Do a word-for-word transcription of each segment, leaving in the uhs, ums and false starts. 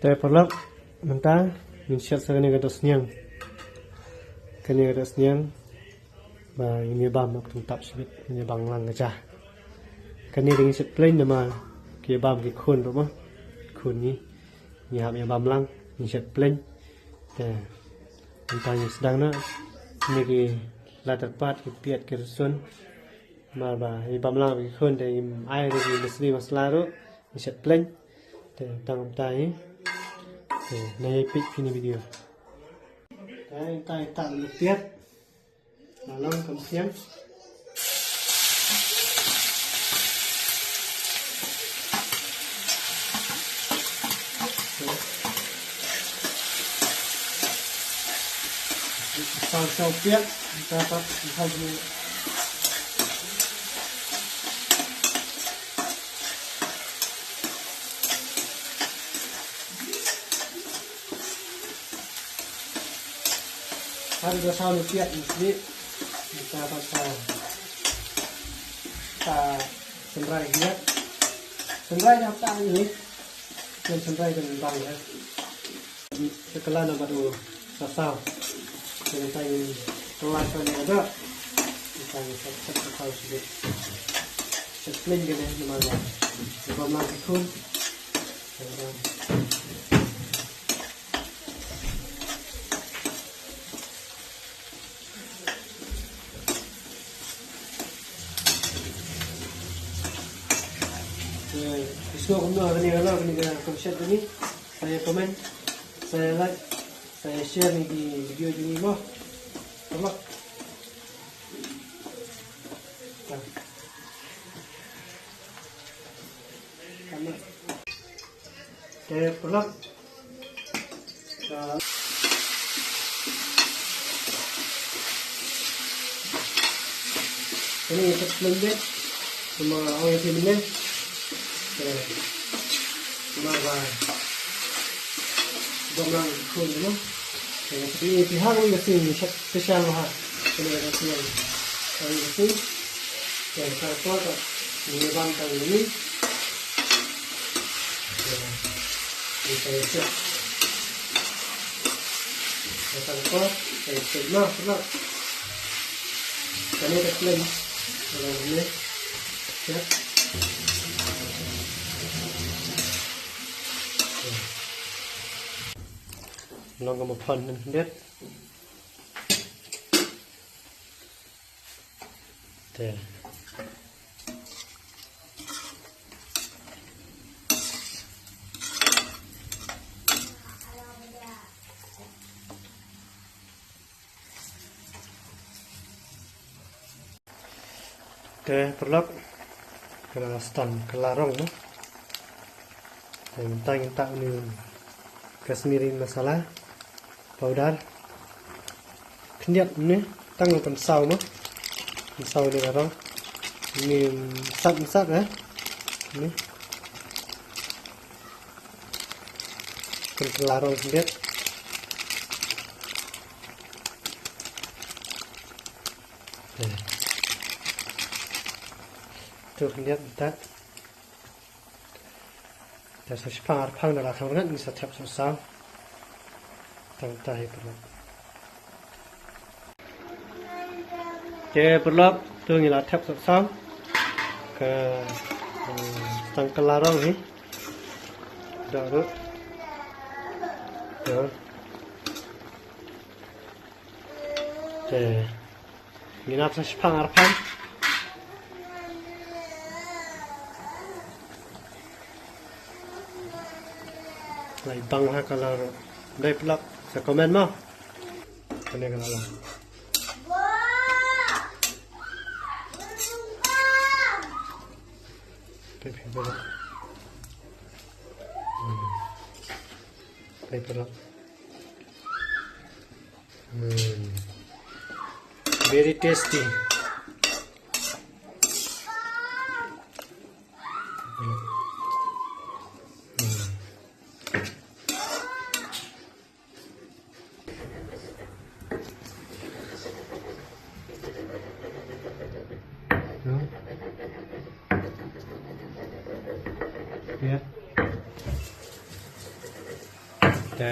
Te paralok, mynta ngin shet sa kane ka dohsniang. Kane ka dohsniang ba ngin ïa bam, nokto tap shibit ngin ïa bam lang ka ja. Kane te ngin shet plain namar ki ïa bam ki khun ruh mo. Khun ngi, ngi hap ïa bam lang, ngin shet plain. Te mynta ngin sdang noh. Kine ki la tyrpad, ki piat, ki rsun. Namar ba ïa bam lang ki khun te ngim ai ruh ki masri masala ruh. Ngi shet plain. Te tang kumta hi. Te nang ïa peit kine video. Te tang tang ïa piat. Nga long kam siang. Saw saw piat, dapat saw. Har da saw ne piat ne sini. Dapat saw. Sa sendrai piat. Sendrai dapat ni. Yang sendrai dan bang ya. Sekelan nampak dulu. Sasaw. Dengan tayang kelas tadi ada. Kita ni set set sasaw sikit. Set plain ke deh nama dia. Sebab nak ikut. Isn't it? Kani kala kani ka konsep kani. Saya komen, saya like, saya share ni di video ini mo. Tolak. Tama. Te paralok. Ini kita splendid. Cuma orang sini ni. Cuma ba. Gomlang kun ni. Ini pihak ni kasi ni special ha. Ini kasi yang kasi. Yan, tang por ka, ngi bam tang ini. Yan, ngi tang sep. Yan, tang por, tang sep. Nah, pernah. Kani ka plain. Kalau ini, ya. Long ka maphan nan det. Te. Te paralok, ka la stang, ka la rong mo. Te mynta ngin tah une u Kashmiri masala powder. Khyndiat une, tang u pynsaw mo. Pynsaw une ka rong. Une, mm, sat, mm, sat, eh. Une. Pyn, pynkylla rong khyndiat. Eh. Tu khyndiat mynta. Te sa shipang arpang da la khang rngat ngi sa thep saw saw. Tang ta hi paralok. Te paralok, tu ngi la thep saw saw. Ka, eh, tang kylla rong hi. Da ruh. Ya. Te. Ngi nap sa shipang arpang. Lai bang ha ka la ruh. Dei paralok sa comment mo. Kane ka la long. Phi, phi, phi. Hmm. Phi, phi. Hmm. Very tasty. Hmm. Hmm. Ya. Te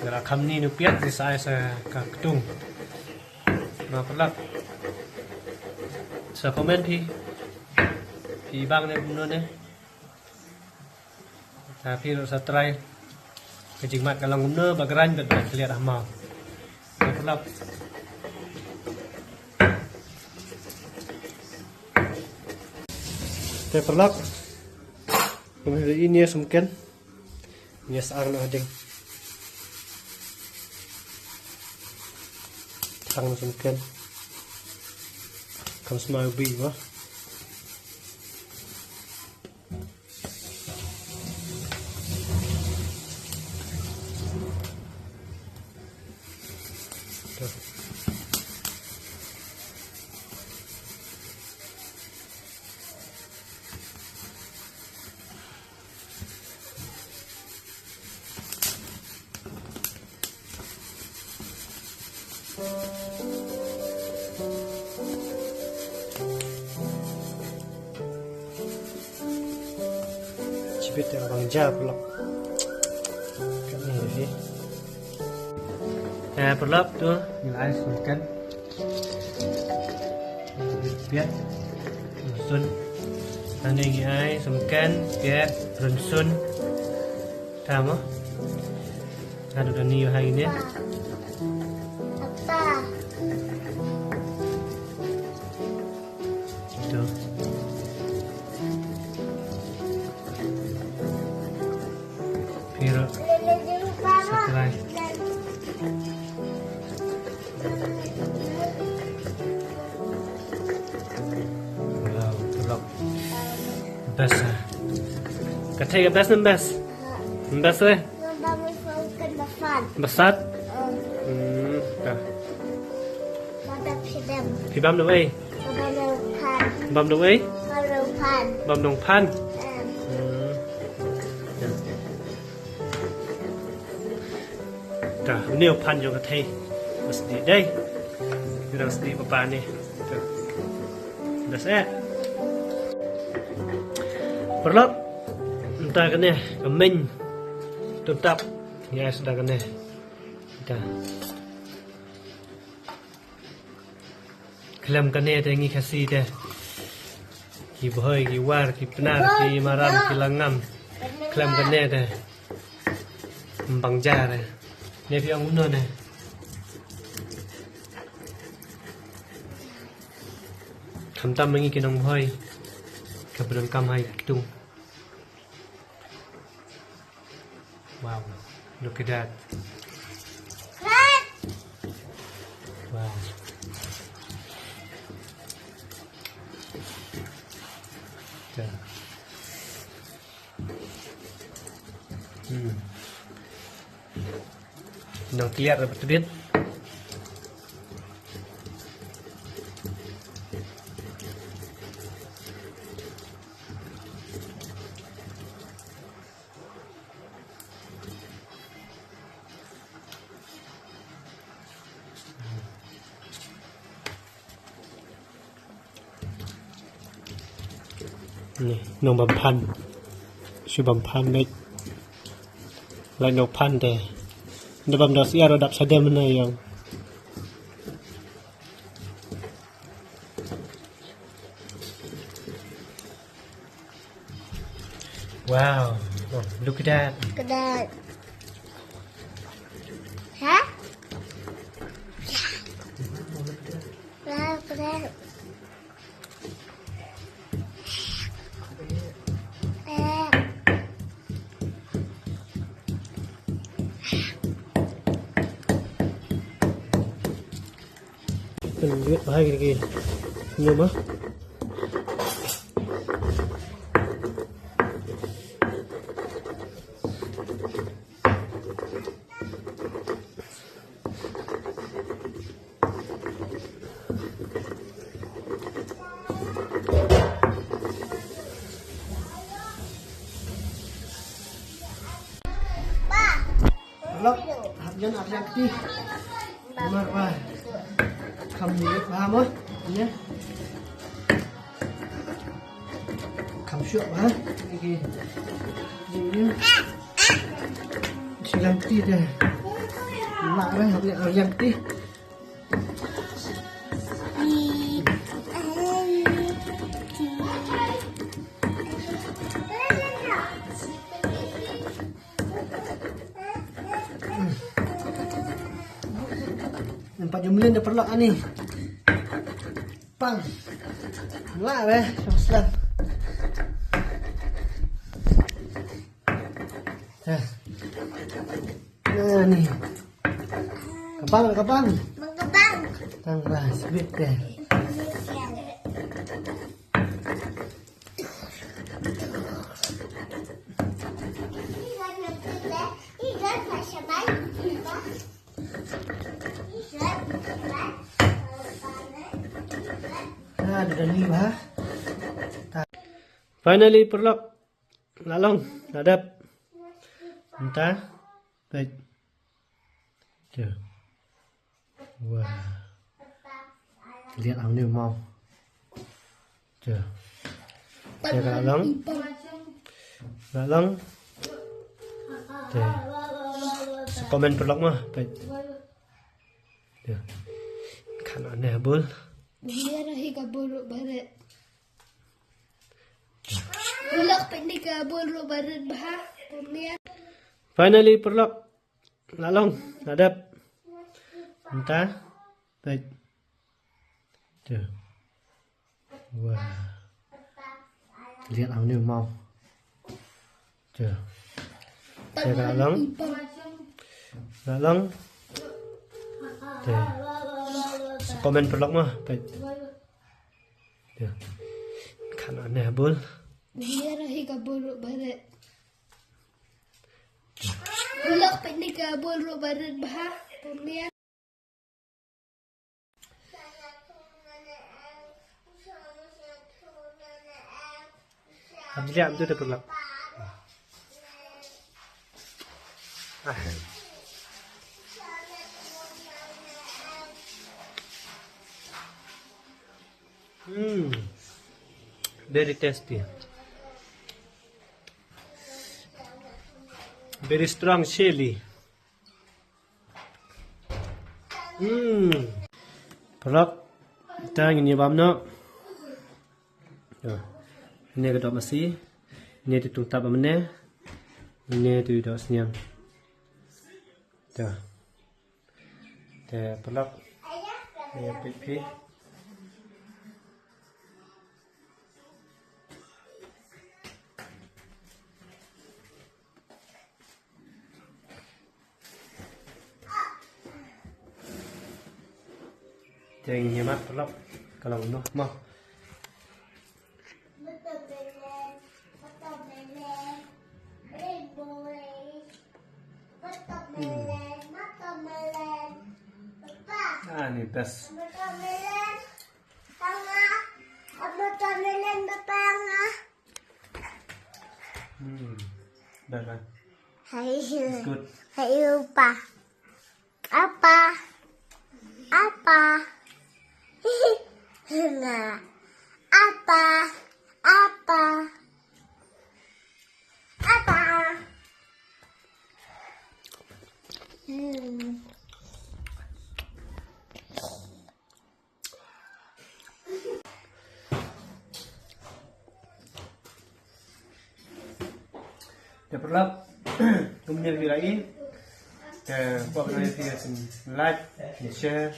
nga la kham ni nu piat, ngi sa ai sa ka ktung. Ma paralok, sa comment phi, phi bang ne kumno ne. Te phi ruh sa try. Ka jingmad ka long kumno, ba grain bad ba kliar ha maw. Ma paralok. Te paralok, kumno ïa ine sumken. Ngi sa ang noh ding. Tang sumken. Kam sma ubi ba. Chibit ïa ka bang ja paralok. Kane hi. Eh, paralok tu, ngi la ai sumken. Piat, rynsun. Hangne ngi ai sumken, piat, rynsun. Tama. Haduh da ni ha ine. Apa? Itu. Piro. Setelah. Wow, paralok. Best, eh. Ka thei ka best ne best? Best, eh? Basat? Hmm, ta. Phi bam da ei? Bam da ei? Bam da phan. Hmm. Ta, une u phan jong ka thei. Ba sdieh dei. Ngi dang sdieh ba pa ne. Ta. Best eh. Paralok. Mynta kane ka meiñ. Tun tap. Ngi ai sdang kane. Mynta. Khlem kane te ngi Khasi te ki Bhoi, ki War, ki Pnar, ki Maram, ki Langam. Khlem kane te ym bang ja re. Ne phi ong kumno ne? Khamtam ma ngi ki nong Bhoi kaba donkam ha ki ktung. Wow, look at that. Wow. Ta. Hmm. Nang kliar dapat tebit. Ni, nong bam phan. Shu bam phan, mate. Lai nong phan te. Nda bam da syiar dap sadem na ïong. Wow. Oh, look at that. Look at that. Huh? Wow, look at that. Eh. Pynwit bha ïa ki. Nyo ma. Lok, hap jan, hap jan kti. Mar ba kham ni ba mo. Ïa. Kham shuh ba. Ni ki. Ni ni. Shi Yang ti deh. Mak deh, yang ti. Nampak jumlah dia perlu ani. Pang. Lah weh, susah. Dah. Nah, ni. Kapang, kapang. Mengkepang. Tang lah, sebit deh. Ah, dah ni bah. Finally, paralok. La long, la dep. Mynta. Peit. Te. Wah. Liat ang ni mau. Te. Te ka la long. La long. Te. Sa comment paralok mo. Peit. Te. Kan aneh bul. Dia rahi ka bulu baret. Ulak peit ni ka bulu baret bha. Pemlihat. Finally, paralok. La long, la dep. Mynta. Peit. Te. Wah. Liat ang ni mau. Te. Te ka la long. La long. Te. Sa comment paralok mo. Peit. Te. Kan aneh bul. Dia rahi ka bulu baret. Ulak peit ni ka bulu baret bha. Pemlihat. Am jia am tu dah pernah. Ah. Hmm. Very tasty. Very strong chili. Hmm. Paralok. Te ngin ïa bam noh. Ïa. Ine ka doh masi. Ine tu tungtap ba mynne. Ine tu doh sniang. Te. Te paralok. Ine peit phi. Te ngin ïa mad paralok. Ka long noh mo. Hmm. Ah, ni best. Hmm. Best, best. Hai. It's good. Hai, lupa. Apa? Apa? Nga. Apa? Apa? Apa? Hmm. Te paralok, kumne ki la i. Te pok na phi phin like, phin share,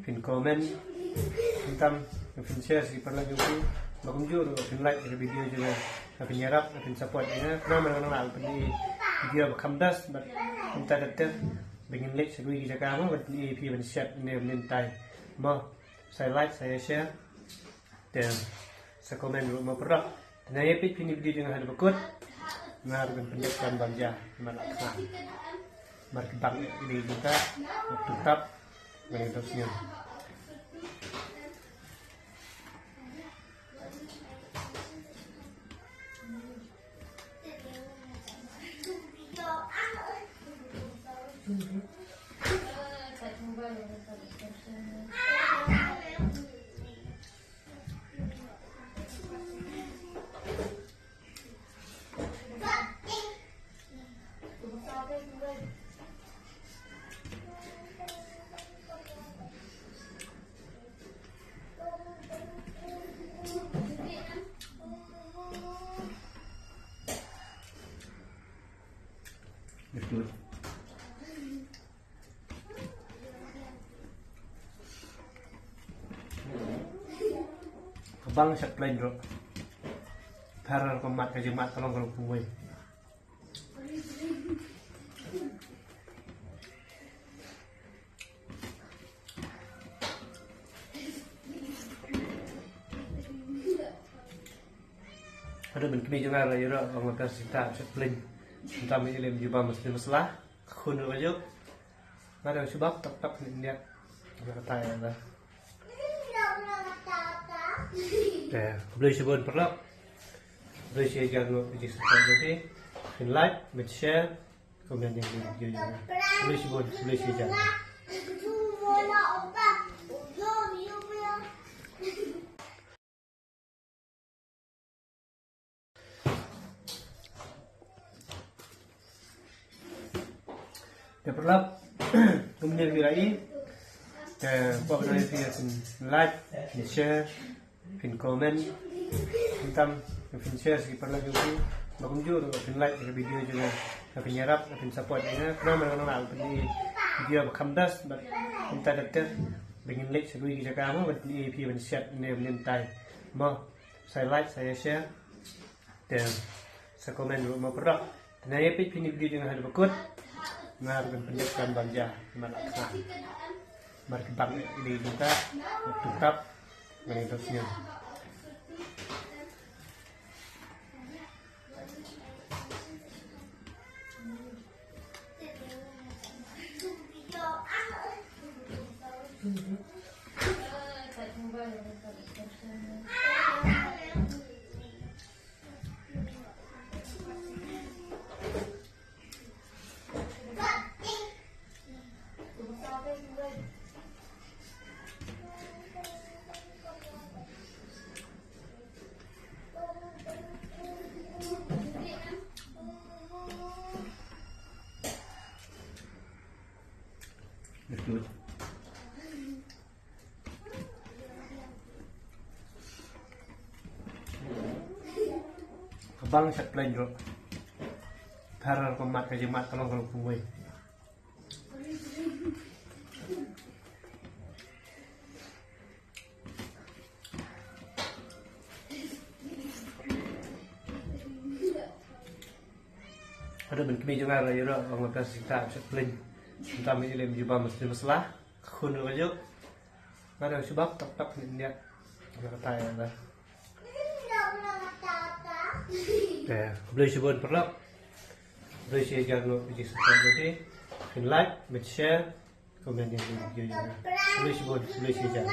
phin comment. Phin tam, phin share sha ki paralok jong phi. Ba kumjuh ruh phin like ïa ka video jong nga. Phin ïarap, phin support ïa nga. Khnang ba nga nang lah ban pynmih video ba kham best, bad kumta ter ter. Ba ngin leit sha kiwei ki jaka mo, ban pynmih ïa phi ban shet ne ban leit tai. Mo, sa like, sa share. Te sa comment ruh mo paralok. Te nga ïa peit phi ïa ki video jong nga haduh ba kut. Nga ruh ban pyndep kam bam ja. Namar la khnang. Namar ki bang ïa ki dei kita. Tungtap. Nga ïa tap sniang. Ka bang sha plain ruh. Thar ka mat ka jingmat ka long ka long kumwei. Haduh ban kmie jong nga la ïoh ruh ong ka sita sha plain. Mynta me ïa lem jubab masla masla. Khun ruh ka juk. Nga dang shibak tap tap ni dia. Nga kata ïa nga. Te, khublei shibun paralok. Khublei shi hajar ngut ïa ki subscribe jong phi. Phin like, phin share, comment ïa ki video jong nga. Khublei shibun, khublei shi hajar. Te paralok, kumne phi rai, te pok na phi phin like, phin share, phin comment, phin tam, phin share sha ki paralok jong phi, ba kumjuh ruh phin like ka video jong nga, phin ïarap, phin support ïa nga, khnang ba nga nang lah ban pynmih video ba kham best, bad kumta da ter, ba ngin leit sha kiwei ki jaka mo, ban pynmih ïa phi ban share ne ban lyntai mo. Sa like, sa share. Te sa comment ruh mo paralok. Te na ïa peit phi ïa ki video jong nga haduh ba kut. Nga ruh ngan pyndep kam ban jia, ma la khnang. Mar ki bang ïa ki jingkah, tungtap, ngan ïa dot sñiaw. Ka bang sha plain ruh. Thar ka mat ka jingmat ka long ka long kumwei. Haduh ban kmie jong nga la ïoh ruh ong ka sita sha plain. Mynta me ïa lem jubab masla masla. Khun ruh ka juk. Nga dang shibak tap tap ni dia. Nga kata ïa nga. Te, khublei shibun paralok. Khublei shi hajar ngut ïa ki subscribe jong phi. Phin like, phin share, comment ïa ki video jong nga. Khublei shibun, khublei shi hajar.